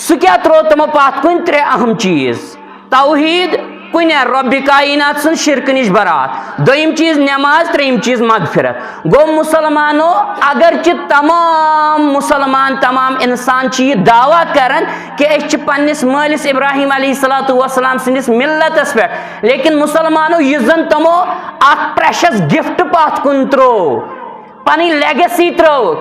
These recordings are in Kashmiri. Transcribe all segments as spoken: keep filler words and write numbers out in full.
سُہ کیٛاہ ترٛوو تِمو پتھ کُن؟ ترٛےٚ اہم چیٖز۔ توحید، کُنہِ رۄبِ کائنات سٕنٛز شرکہٕ نِش برات۔ دوٚیِم چیٖز نماز، ترٛیٚیِم چیٖز مغفرت۔ گوٚو مسلمانو، اگرچہِ تمام مسلمان، تمام انسان چھِ یہِ دعویٰ کران کہِ أسۍ چھِ پننِس مٲلِس ابراہیم علیہ الصلوۃ والسلام سٕنٛدِس ملتس پٮ۪ٹھ، لیکن مسلمانو، یُس زن تِمو اکھ precious gift پتھ کُن ترٛوو، پنٕنۍ legacy ترٲوٕکھ،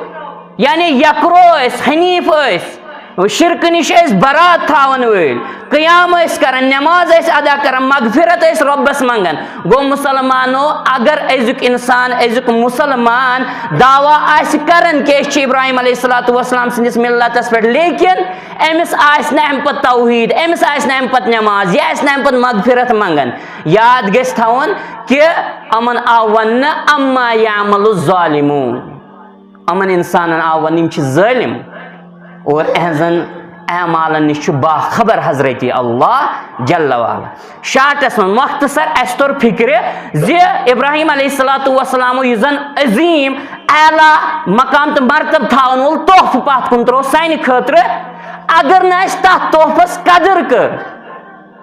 یعنی یکرو ٲسۍ، حنیف ٲسۍ، شرکہٕ نِش ٲسۍ برات تھاون وٲلۍ، قیام ٲسۍ کران، نماز ٲسۍ ادا کران، مغفرت ٲسۍ رۄبس منگان۔ گوٚو مسلمانو، اگر أزیُک انسان، أزیُک مسلمان دعویٰ آسہِ کران کہِ أسۍ چھِ ابراہیم علیہ الصلوۃ والسلام سٕنٛدِس ملتس پٮ۪ٹھ، لیکن أمِس آسہِ نہٕ امہِ پتہٕ توحید، أمِس آسہِ نہٕ امہِ پتہٕ نماز، یہِ آسہِ نہٕ امہِ پتہٕ مغفرت منگان، یاد گژھِ تھاوُن کہِ یِمن آو وننہٕ، اما یعمل الظالمون۔ یِمن انسانن آو وننہٕ، یِم چھِ ظٲلم اور اہنزن اعمالن نِش چھُ باخبر حضرت اللہ جل وعلا۔ شارٹس منٛز مختصر اسہِ توٚر فکرِ زِ ابراہیم علیہ الصلوۃ والسلامو یُس زن عظیم اعلیٰ مقام تہٕ مرتبہٕ تھاون وول تحفہٕ پتھ کُن ترٛوو سانہِ خٲطرٕ، اگر نہٕ اسہِ تتھ تحفس قدر کٔر،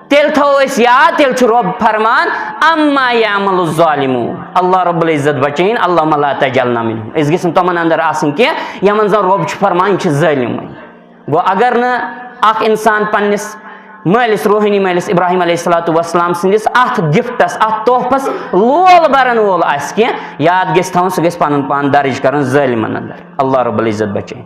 تیٚلہِ تھاوو أسۍ یاد، تیٚلہِ چھُ رۄب فرمان، اما یعمل الظالمون۔ اللہ رب العزت بچٲیِن، اللہم لا تجعلنا منهم۔ أسۍ گٔژھۍ نہٕ تِمن اندر آسٕنۍ کینٛہہ یِمن زن رۄب چھُ فرمان یِم چھِ ظٲلمٕے۔ گوٚو اگر نہٕ اکھ انسان پننِس مٲلِس، روحٲنی مٲلِس ابراہیم علیہ الصلوۃ والسلام سٕنٛدِس اتھ گفٹس، اتھ تحفس لول برن وول آسہِ کینٛہہ، یاد گژھِ تھاوُن، سُہ گژھِ پنُن پان درج کرُن ظٲلمن اندر۔ اللہ رب العزت بچٲیِن۔